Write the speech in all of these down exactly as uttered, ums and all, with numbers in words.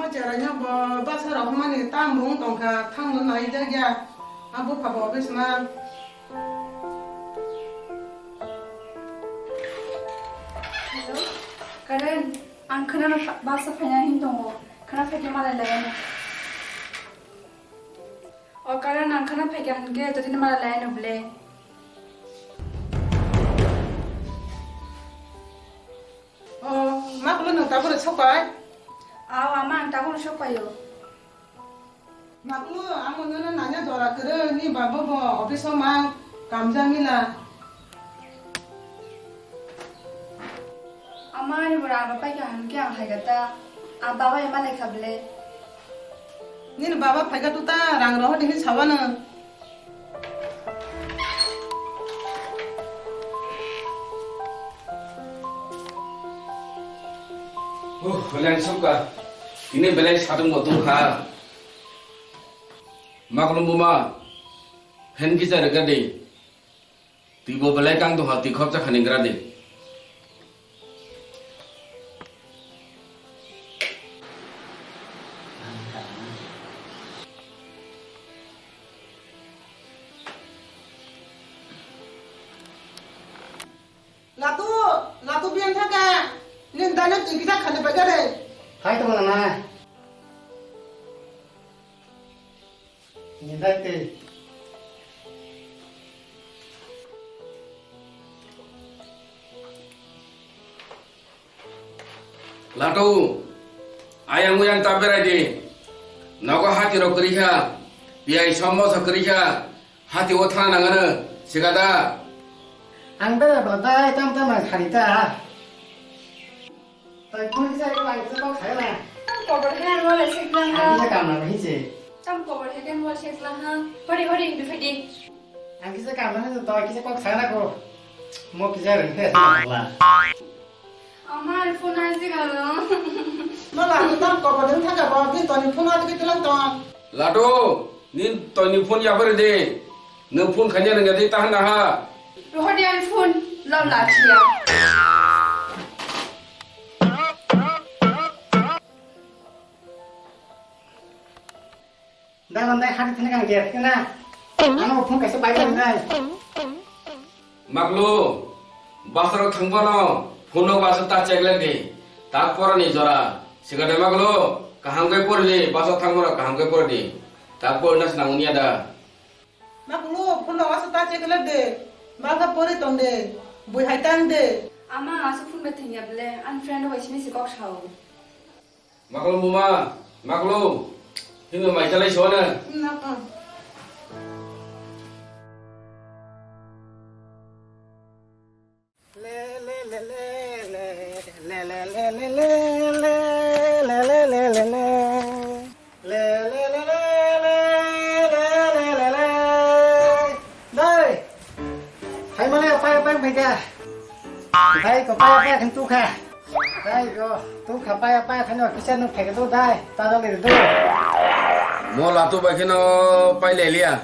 O cheraino bo bwsa rok hwnmani tam bo wng tongkha, thangno nai jak ya. Abo pha bo office ma. Hello, Karen, ang khwnano pha-, bwsa phaina hin tongo. Khwna phaikhe malai lai ano. O Karen, ang khwna phaikha hinkhe totino malai lai ano bwle. O, ma kulu nung tabuk sok pai? Aw, ama, ang tabuk sok paio. Ma kulu, ang nono nanya jora kwrwi, ni baba bo office o ma kamjak mila. Ama, ani bora aba paikha hinkhe ang haikha ta. A baba ema lekha bwle. Nini baba phaikha tuta rang rohor di hin sawano. Oh, belai sukha. Ini belai sadung botung kha. Maklum buma, hen kisa rega de. Twi bo belai kang tongkha, twi khopsa khani gra de. Latu, latu biyan thaka. Nin dana twi kita khani bagare. Hai to mana na. Ni dai te. Lato, ayang uyang ta berai di. Nogo hati rok kwrwi kha, piyai somo sa kwrwi kha, hati o thana nangano, sikada. Ang berai ba dai tam tam ang khari ta. Tai phone kisa ko ang kisa kok saya na. Tam kobor hai ang wala siklang ha. Ang kisa kam na hinse. Tam kobor hai kan wala siklang ha. Hori hori biphadi. Ang kisa kam na hinse to kisa kok saya na ko. Mo kisa ring khe la. Amar phone aji galo. Mala ang tam kobor ding thaka ba din toni phone aji kilang tong. Lato, nin toni phone ya bari de. Nwng phone khaina rwngya di tahan naha. Rohor di ani phone, love la thiya. Dai ban dai hari thani kang ger kena. Ano phone kaisa pai bai nai. Maklo, basaro thangbono, phone no basa ta check le di. Tak porani jora. Sigade maklo, kaham kai porli, basa thangbono kaham kai porli. Tak porna snang unia da. Ma kulu phone no wasu ta check le de. Ba kha pori tong de. Bui hai tang de. Ama asu phone bai thengya ble. An friend bai sini si kok sao. Maklo muma, maklo. Hino mai chalai so na. Na ka. Dai. Hai mane pai pai mai da. Dai ko pai pai khan tu kha. Dai ko tu kha pai pai khan no kisa no phai do dai. Ta do le do. Mo la tu bai kheno pai le lia.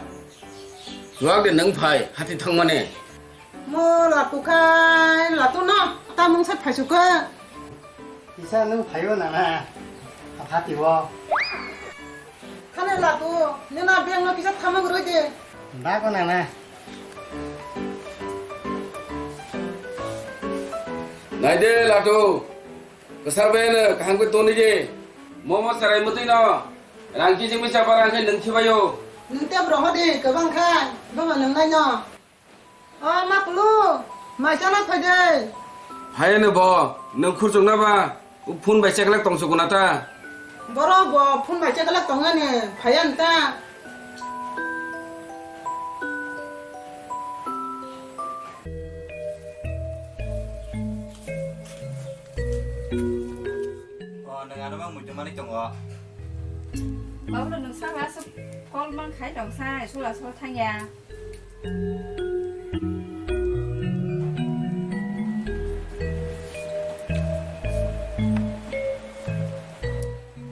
Chuak de nang phai hati thang mane. Mo latu khai, latu no, tamung sa phaisu kha. Kisa nung phaio nana, aphati o. Khane latu, nina beng no kisa thamang roi de. Dago nana. Nai de latu, kesar bayana kaham ke toni je. Momo sarai mutui no, rang kisi misa parang ke nung thibayo. Nung te broho de, kebang khai, baba nung nai no. O ma kulu, mai chana phai de. Phai ani bo, nwng khurchuk na ba, phone bai cheklek tong chukuna ta. Boro bo phone bai cheklek tong ani, phai ani ta. O, nwng ano mang muitu mani tongo. Babu, nwng saka aswk call mang khai tong sai, sula sula thangya.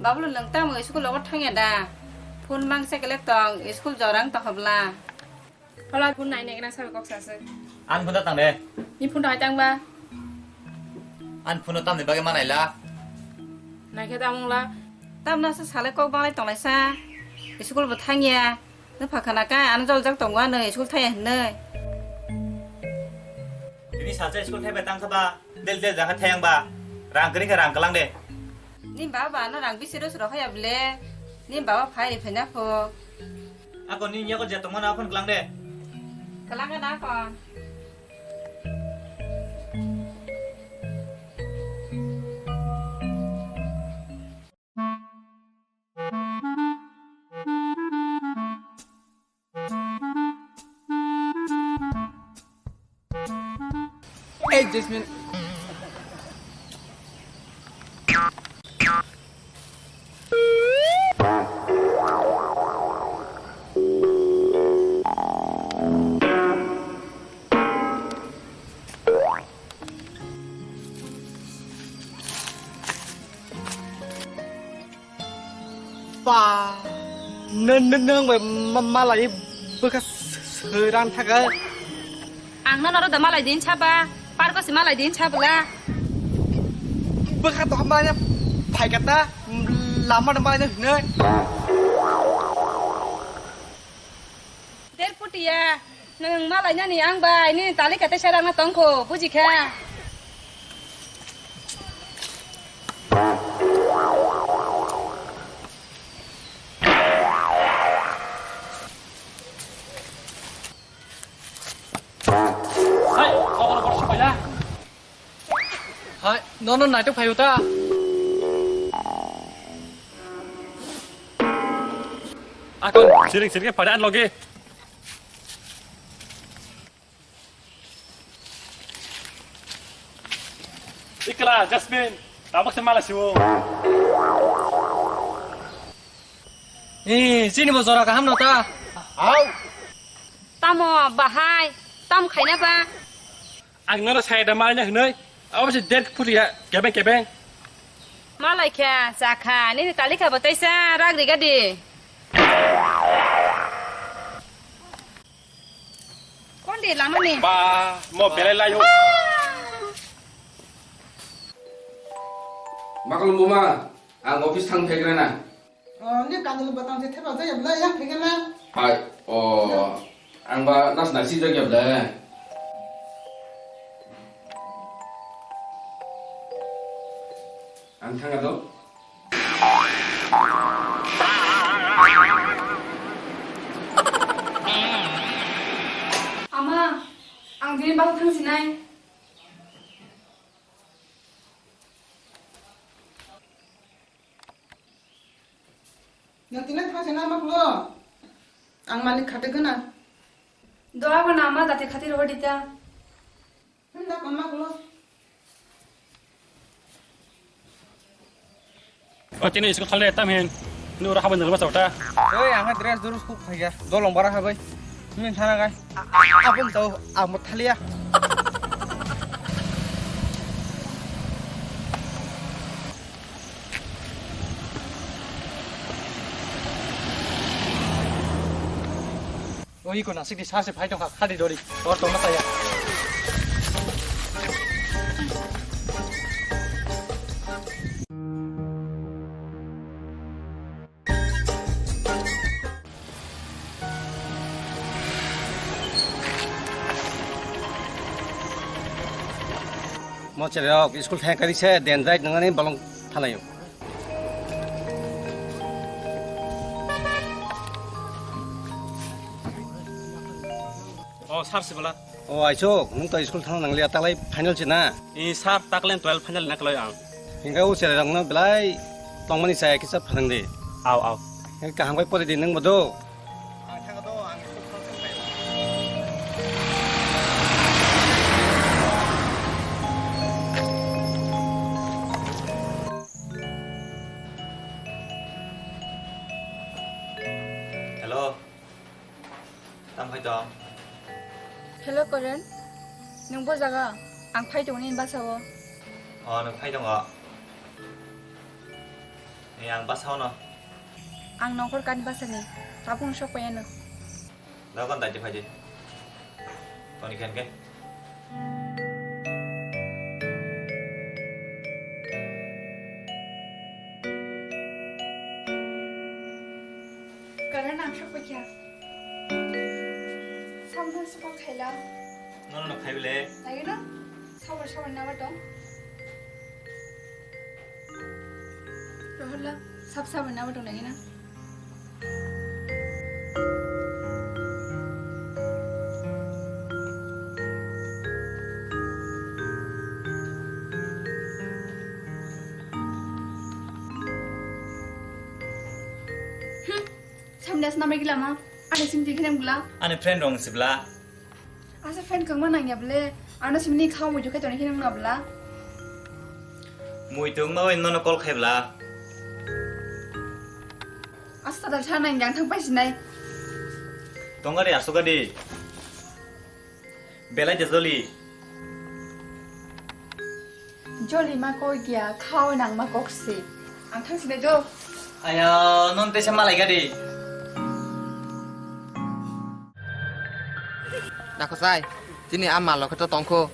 Babulu, nwng tamo school logo thangya da? Phone mang cheklek tong, school jorang tong habla. Phala phone nai nai gana sabai kok saswk. Ang phone tang de. Ni phone hai tang ba? Ang phone tamni bagwi manai la. Naikhe tamung la. Tamna se salai kok banglai tonglaisa. School bo thangya. Nw phakhana ka ano joljak tongo ano school thaya hinwi. Tini salsa school thaibai tangkha ba, del del jakha thayang ba. Rang kwrwi khe rang kwlang de. Ni baba no rang bisi ro suro haya ble. Ni baba phai ri phai na pho. Ako ni yago je tongmano aphon kwlang de. Kwlang na kon. Hey, Jasmine. Ba, nw-, nw-, nwng bai ma-, malai bwkha s-, s-, swiran thago. Ang nono ro da malai din saba, parko si malai din sabla. Bwkha to malai phaikata, lama no malai hinwi. Der putiya, nwng malainani ang bai nini talika teisa rangna tongkho, bujikha. Hai, kokoro borsi paila. Hai, nono naitok phaio ta. Akon, siring siring pada an loge. Ikla, Jasmine, tabuk se mala siwo. Eh, sini bo jora kaham no ta. Au. Tamo bahai, tam khaina ba. Ang nono sai da malnya hinoi. Abo se der phuria kebeng kebeng. Malai kha, cha kha, nini talika bo teisa rak riga di. Kondi lama ni? Ba, mo belai layo. Maklum buma, ang office thang phegrana. Oh, ni kanjalo batang je theba jaya bla yang phegela. Hai, oh, ang ba nas nasi jagya bla. Ang thanga do. Ama, ang dini bak thang sinai. Nang tini thang sina ma klo? Ang malik khate gana. Doa ko nama dati khati roho dita. Hunda kon ma klo. O tini isko thale tam hin. Ni ura haban dalba chauta. Oi, ang dress durus khuk phaiya. Dolong bara habai. Min thana gai. Abun tau amo thalia. Oi ko nasik di sase phai tongkha khadi dori. Or tongma saya. Mo cherok school thang kari se den jai nangani bolong thalayo. O sir sibala. O aisok, nung to school thang nanglia talai final se na. I sir taklen twelve final na kalai ang. Hingke o cherok no belai tongmani chaya kisa phanang de. Au au. Hingke kaham kai pore di nung bodo. Hello. Tam phai tong? Hello, Karen. Nung bo jaga? Ang phai tongo nini basa o. O, nung phai tongo? Ni ang basa o no. Ang nongkhor kani basa ni. Tabuk sok pai ano. Dogon dai di phai di. Toni khen ke. Jora nang thakbai kha. Samno sukol khaila. Nono no khaible. Lagi na? Sabar sabar nama dong. Rohorla, sab sabar nama dong lagi na? Hmm, samdas nama gila ma? Ani sim dikhe nang bula? Ani friend rong sibla. Asa friend kangma nangya ble, ano simni khao muitu khe toni khe nang na bla. Muitu wngma bai nono call khai bla. Asa dal sa nang yang thang pai sinai. Tongari asugadi. Belai de joli. Joli ma koi gya, khao nang ma kok si. Ang thang sinai do. Aya, non tesa malai gadi. Nako sai, tini ama lo kheto tongkho.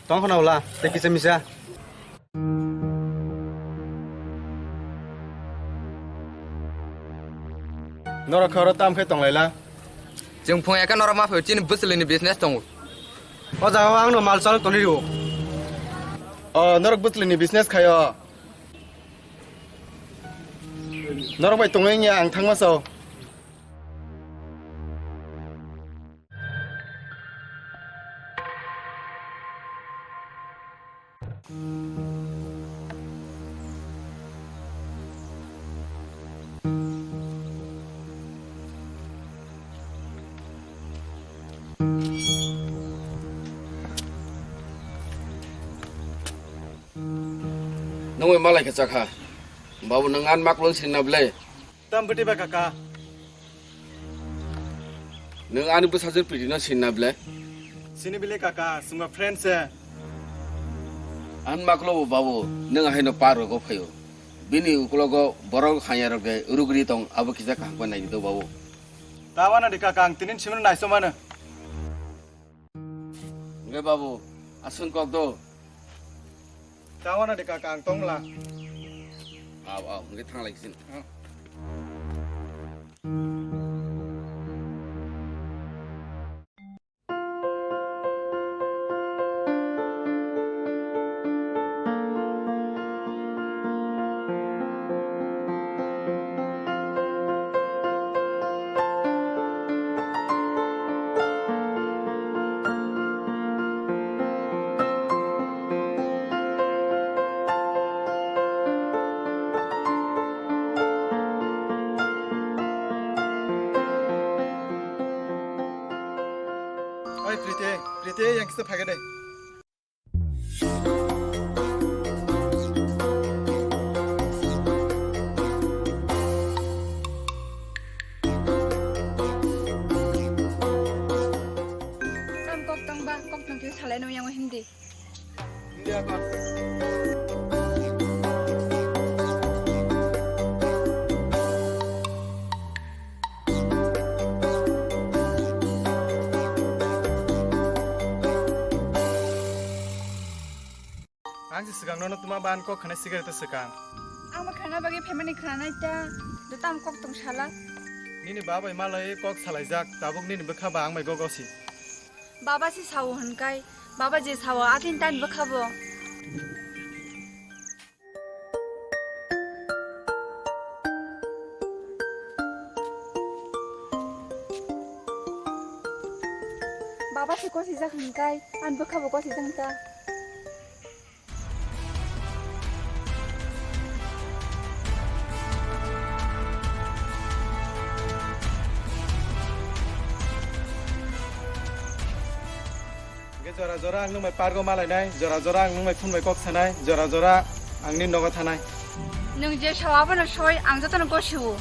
Tongkho na ula, te kisa misa. Norok khoro tam khe tonglaila. Chwng phung eka norok ma phai chini bwswlwini business tongo. O jaga o ang no mal chal toni rio. O norok bwswlwini business khayo. Norok bai tongwi wngya ang thangma sao. Nungwi malai khe chakha. Babu, nwng ani maklung sinna ble? Tam bwtwi ba kaka. Nwng ani bwsajwk piti no sinna ble? Sini bile kaka, sumba friend se. Ani maklo bo babu, nwng ahaino par rogo phaio. Bini ukulogo borok hanya rok de rugri tong, abo kisa kaham khe naidi do babu. Tawana de kaka, ang tinin simino naiso mano. Nge babu, aswng kok do. Tawana de kaka ang tongla. Aw, aw, nge thanglai kisin. Oi Priti, Priti, yang kisa phai de. Tam kok tong ba, kok tong khe salai no yang hindi. Hindi ako. Ang se swkang nono tuma ban kok khanai cigarette swkang. Ang bo khana bagwi phaimani khana ta, do tam kok tong sala. Nini babai malai kok salaijak, tabuk nini bwkha ba ang bai gogosi. Baba se sao hwnkai, baba je sao atin tan bwkha bo. Baba se kosijak hwnkai, an bwkha bo kosijak ta. Hingke jora jora ang nwng bai pargo malainai, jora jora ang nwng bai phone bai kok sanai, jora jora ang nini nogo thanai. Nwng je sao abono soi, ang jotono gosiwo.